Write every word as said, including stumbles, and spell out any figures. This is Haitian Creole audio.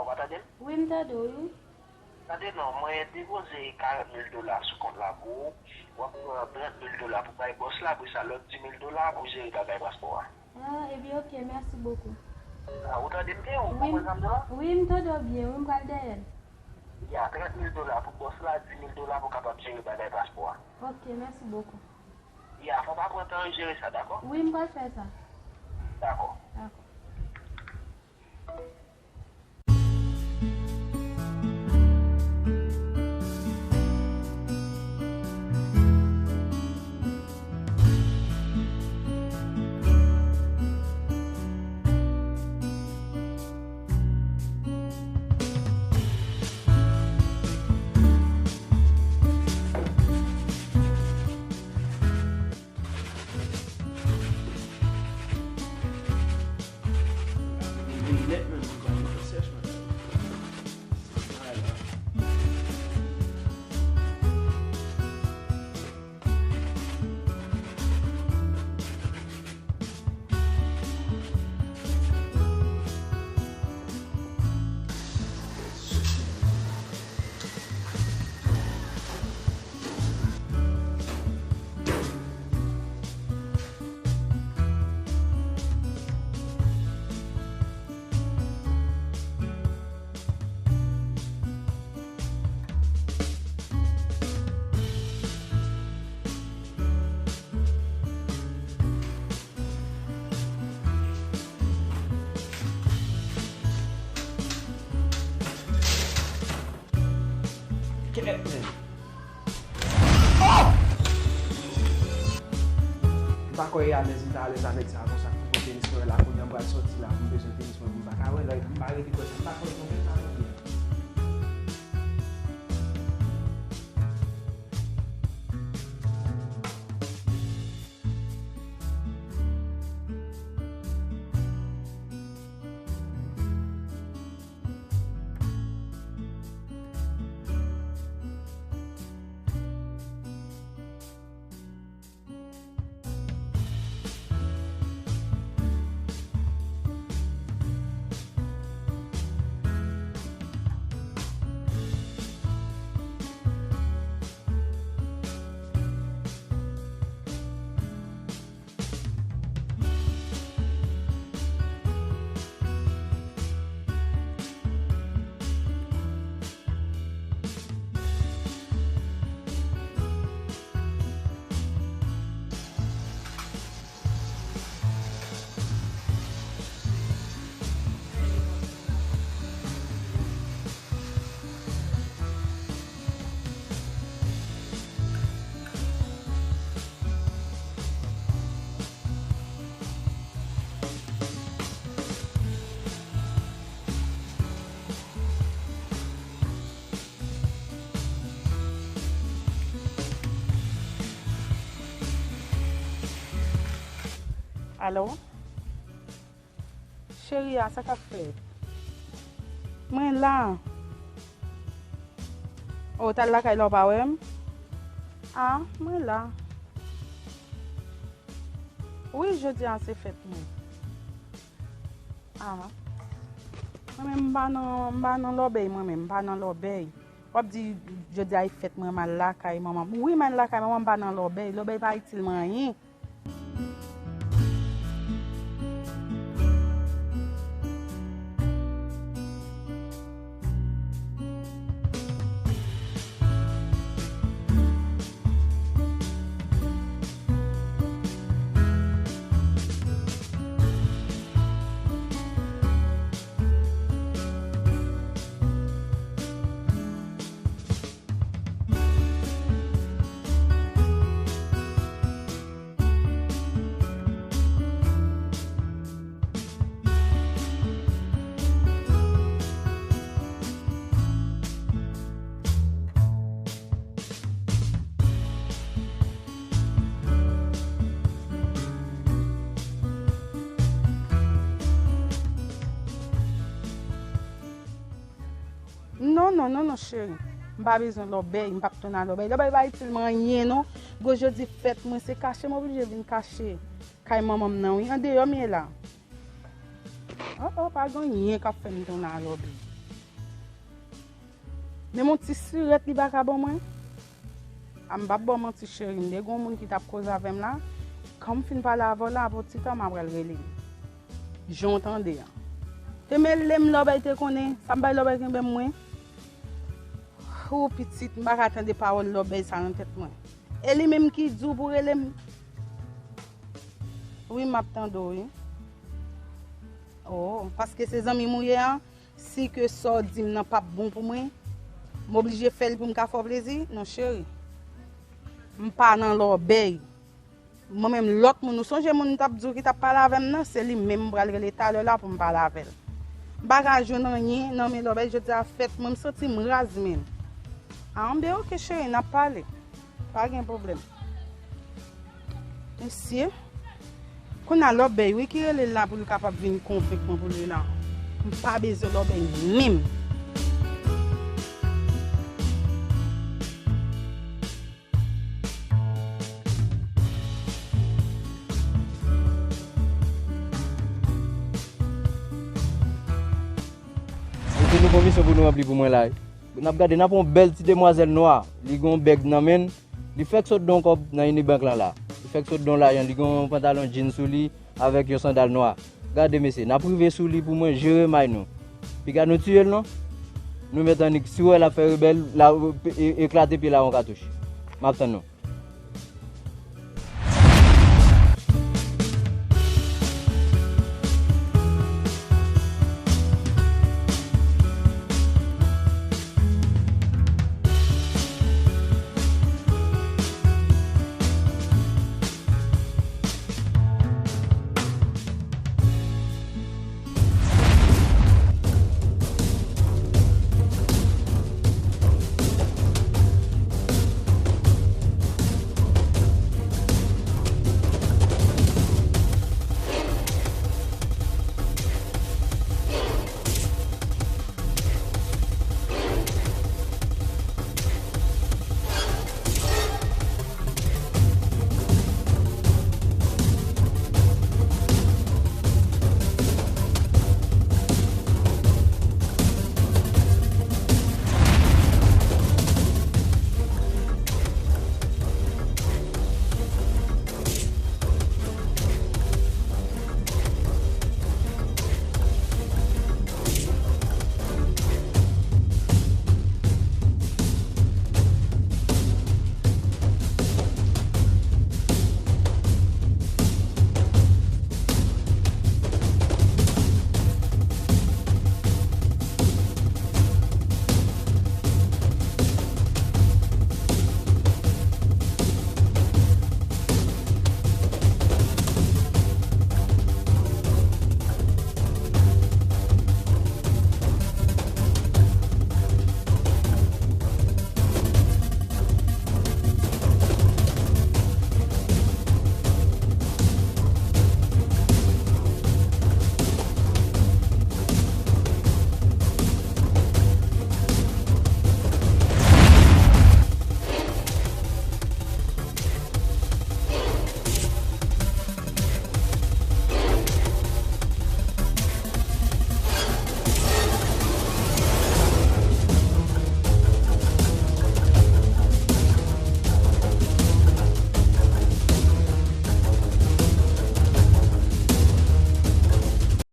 Ou pa tande m? Wi, m tande w, wi. Tande non, mwen depoze karant mil dola sou kont la pou ou. W ap pran trant mil dola pou bay bòs la, apre sa lòt dis mil dola pou jere bagay paspò a. Ah, ebyen, ok, merci beaucoup. Ah, ou tande m byen? Ou konprann sa m di la? Wi, m tande w byen, wi, m pral dèyè l. Ya, trant mil dola pou bòs la, dis mil dola pou kapab jere bagay paspò a. Ok, merci beaucoup. Ya, fò w pa pran tan w jere sa, dakò? Wi, m pral fè sa. Dakò. Dakò. Kèt, men. M pa kwè e alèz m ta alèz avèk sa konsa pou pran tenis mwen la kounye a m pral sòti la pou m bezwen tenis mwen pou m pa ka wè lè m pa rete kwè sa m pa kwè konbyen sa kounye a. Alo? Cheri a, sa k ap fèt? Mwen la. O, w t al lakay la, w pa wè m? A, mwen la. Wi, jodi a se fèt mwen. A. Mwen menm, m pa nan, m pa nan lòbèy, mwen menm, m pa nan lòbèy. W ap di, jodi a e fèt mwen, m al lakay manman m. Wi, m al lakay manman m, m pa nan lòbèy. Lòbèy pa itil mwen anyen. Non, non, non, non, cheri. M pa bezwen lòbèy, m p ap tounen a lòbèy. Lòbèy pa itil mwen anyen, non. Gwo jodi fèt mwen, se kache m oblije vin kache kay manman m nan, wi. Andeyò m ye la. O, o, pa gen anyen k ap fè m tounen a lòbèy. Menm yon ti sirèt li pa ka ban mwen. A m p ap ba w manti, cheri, m te gen yon moun ki t ap koze avè m la. Kan m fin pale avè w la, apre yon ti tan, m a pral rele l. Jan w tande an. Te mele m, Lòbèy te konnen. Sa m bay Lòbèy kenbe m mwen. Ou pitit, m pa ka tande pawòl Lòbèy sa nan tèt mwen. E li menm ki di w pou rele m. Wi, m ap tande w, wi. Oh, paske se zanmi m ou ye an, si ke sa w di m nan p ap bon pou mwen, m oblije fè l pou m ka fè w plezi? Non, cheri. M pa nan Lòbèy. Mwen menm, lòt moun, ou sonje moun m t ap di w ki t ap pale avè m nan, se li menm m pral rele talè la pou m pale avè l. M pa ka jwenn anyen nan men Lòbèy jodi a, fèt mwen, m santi m raz menm. A, anben, oke, cheri, n ap pale. Pa gen pwoblèm. Mesye, kounye a Lòbèy, wi, ki rele l la pou l kapab vin konvenk mwen pou li la. M pa bezwen Lòbèy menm. Mete nou konmisyon pou nou ranpli pou mwen la, wi. N ap gade, n ap yon bèl ti demwazèl nwa. Li gen yon bèg nan men l. Li fèk sot don kòb nan Unibank lan la. Li fèk sot don lajan. Li gen yon pantalon jeans sou li avèk yon sandal nwa. Gade, mesye, n ap rive sou li pou mwen jere may nou. Piga nou tiye l non. Nou mèt annik, si w wè l ap fè rebèl, la, e, eklate pye l a yon katouch. M ap tann nou.